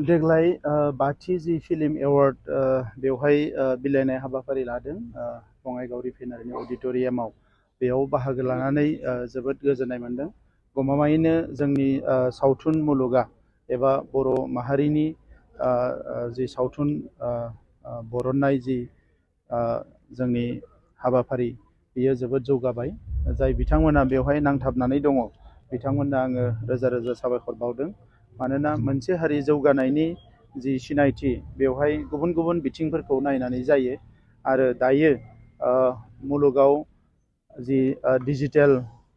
देग्लाय बाथि जि film award बेवहाय बिलाइनाय हाबाफारि लादों बङाइगाव रिफाइनारिनि अडिट'रियामाव बेयाव बाहागो लानानै जोबोद गोजोननाय मोनदों। गमामायैनो जोंनि सावथुन मुलुगा एबा बर' माहारिनि जि सावथुन बरननाय जि जोंनि हाबाफारि बेयो जोबोद जौगाबाय। जाय बिथांमोना बेवहाय नांथाबनानै दङ बिथांमोननो आङो रोजा रोजा साबायखर बावदों। मानोना मोनसे हारि जौगानायनि जि सिनायथि बेवहाय गुबुन गुबुन बिथिंफोरखौ नायनानै जायो आरो दायो मुलुगाव जि डिजिटेल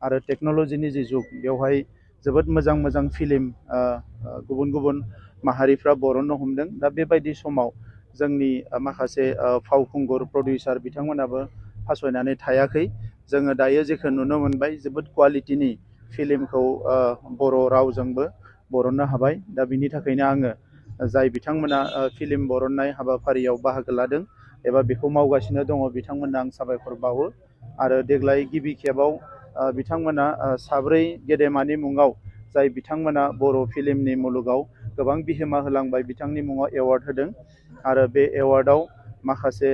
आरो टेक्न'लजिनि जि जुग बेवहाय जोबोद मोजां मोजां फिल्म गुबुन गुबुन माहारिफ्रा बरननो हमदों। दा बेबायदि समाव जोंनि माखासे फावखुंगुर प्रडिउसार बिथांमोनाबो फासयनानै थायाखै। जोङो दायो जेखौ नुनो मोनबाय जोबोद क्वालिटिनि फिल्मखौ बर' रावजोंबो बरननो हाबाय। दा बिनि थाखायनो आङो जाय बिथांमोना फिल्म बरननाय हाबाफारियाव बाहागो लादों एबा बेखौ मावगासिनो दङ बिथांमोननो आं साबायखर बावो। आरो देग्लाय गिबि खेबाव बिथांमोना साब्रै गेदेमानि मुङाव जाय बिथांमोना बर' फिल्मनि मुलुगाव गोबां बिहोमा होलांबाय बिथांनि मुङाव एवार्ड होदों। आरो बे एवार्डआव माखासे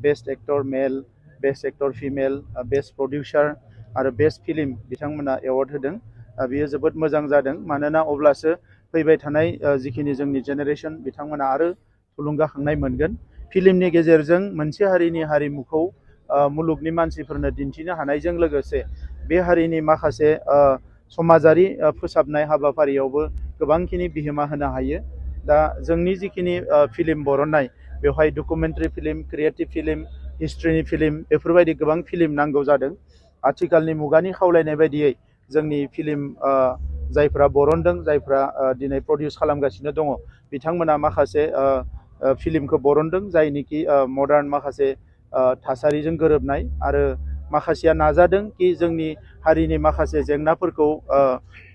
best actor male, best actor female, best producer आरो बेस्ट फिल्म बिथांमोना एवार्ड होदों। बेयो जोबोद मोजां जादों। मानोना अब्लासो फैबाय थानाय जिखिनि जोंनि जेनेरेसन बिथांमोना आरो थुलुंगाखांनाय मोनगोन। फिल्मनि गेजेरजों मोनसे हारिनि हारिमुखौ मुलुगनि मानसिफोरनो दिन्थिनो हानायजों लोगोसे बे हारिनि माखासे समाजारि फोसाबनाय हाबाफारियावबो गोबांखिनि बिहोमा होनो हायो। दा जोंनि जिखिनि फिल्म बरननाय बेवहाय डकुमेन्टारि फिल्म, क्रिएटिभ फिल्म, हिस्ट्रिनि फिल्म बेफोरबायदि गोबां फिल्म नांगौ जादों। आथिखालनि मुगानि खावलायनाय बायदियै जोंनि फिल्म जायफ्रा बरनदों जायफ्रा दिनै प्रडिउस खालामगासिनो दङ बिथांमोना माखासे फिल्मखौ बरनदों जायनिखि मडार्न माखासे थासारिजों गोरोबनाय आरो माखासेया नाजादों कि जोंनि हारिनि माखासे जेंनाफोरखौ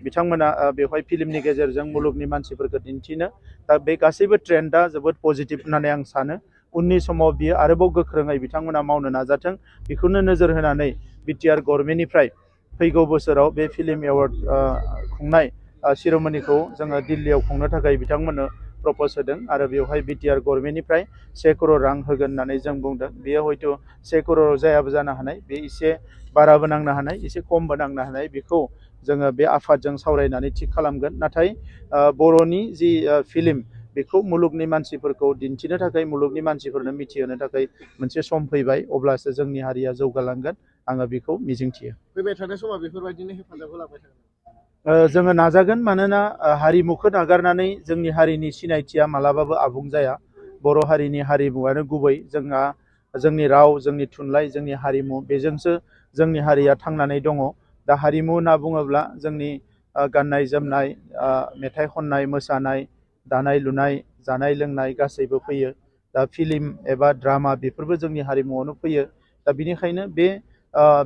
बिथांमोना बेवहाय फिल्मनि गेजेरजों मुलुगनि मानसिफोरखौ दिन्थिनो। दा बे गासैबो ट्रेन्डआ जोबोद पजिटिभ होननानै आं सानो। उननि समाव बियो आरोबाव गोख्रोङै बिथांमोना मावनो नाजाथों। बेखौनो नोजोर होनानै बिटिआर गभर्नमेन्टनिफ्राय फैगौ बोसोराव बे फिल्म एवार्ड खुंनाय सिर'मनिखौ जोङो दिल्लीयाव खुंनो थाखाय बिथांमोननो प्रप'ज होदों। आरो बेवहाय बिटिआर गभर्नमेन्टनिफ्राय 1 करोड़ रां होगोन होननानै जों बुंदों। बेयो हयथ' 1 करोड़ जायाबो जानो हानाय, बे एसे बाराबो नांनो हानाय, एसे खमबो नांनो हानाय। बेखौ जोङो बे आफादजों सावरायनानै थिग खालामगोन। नाथाय बर'नि जि फिल्म बेखौ मुलुगनि मानसिफोरखौ दिन्थिनो थाखाय मुलुगनि मानसिफोरनो मिथिहोनो थाखाय मोनसे सम फैबाय। अब्लासो जोंनि हारिया जौगालांगोन आङो बेखौ मिजिंथियो। फैबाय थानाय समाव बेफोरबायदिनो हेफाजाब होलांबाय थागोन। जोङो नाजागोन। मानोना हारिमुखौ नागारनानै जोंनि हारिनि सिनायथिया मालाबाबो आबुं जाया। बर' हारिनि हारिमुवानो गुबै। जोंहा जोंनि राव, जोंनि थुनलाइ, जोंनि हारिमु बेजोंसो जोंनि हारिया थांनानै दङ। दा हारिमु होनना बुङोब्ला जोंनि गाननाय जोमनाय, मेथाइ खननाय, मोसानाय, दानाय लुनाय, जानाय लोंनाय गासैबो फैयो। दा फिल्म एबा ड्रामा बेफोरबो जोंनि हारिमुआवनो फैयो। दा बिनिखायनो बे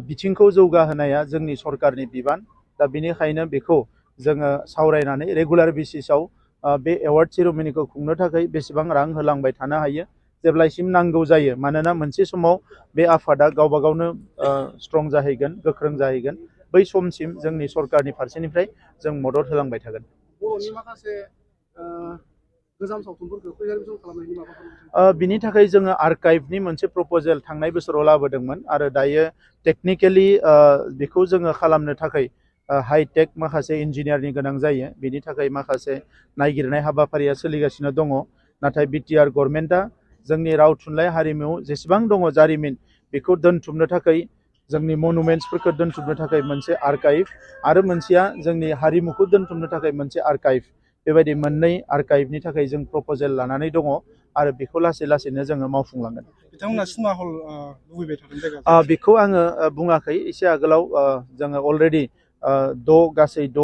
बिथिंखौ जौगाहोनाया जोंनि सरकारनि बिबान। दा बिनिखायनो बेखौ जोङो सावरायनानै रेगुलार बेसिसाव बे एवार्ड सेरेमनिखौ खुंनो थाखाय बेसेबां रां होलांबाय थानो हायो जेब्लासिम नांगौ जायो। मानोना मोनसे समाव बे आफादा गावबा गावनो स्ट्रं जाहैगोन, गोख्रों जाहैगोन। बै समसिम जोंनि सरकारनि फारसेनिफ्राय जों मदद होलांबाय थागोन। बर'नि माखासे गोजाम सावथुनफोरखौ प्रिजार्भेसन खालामनायनि माबाफोर बिनि थाखाय जोङो आर्काइभनि मोनसे प्रप'जेल थांनाय बोसोराव लाबोदोंमोन। आरो दायो टेकनिकेलि बेखौ जोङो खालामनो थाखाय हाइटेक माखासे इन्जिनियारनि गोनां जायो। बेनि थाखाय माखासे नायगिरनाय हाबाफारिया सोलिगासिनो दङ। नाथाय बिटिआर गभर्नमेन्टआ जोंनि राव थुनलाइ हारिमु जेसेबां दङ जारिमिन बेखौ दोनथुमनो थाखाय जोंनि मनुमेन्ट्सफोरखौ दोनथुमनो थाखाय मोनसे आर्काइभ आरो मोनसेया जोंनि हारिमुखौ दोनथुमनो थाखाय मोनसे आर्काइभ, बेबायदि मोननै आर्काइभनि थाखाय जों प्रप'जेल लानानै दङ। आरो बेखौ लासै लासैनो जोङो मावफुंलांगोन। बिथांमोना सिनेमा हल लुबैबाय थादों जायगा बेखौ आङो बुङाखै। एसे आगोलाव जोङो अलरेडि गासै द'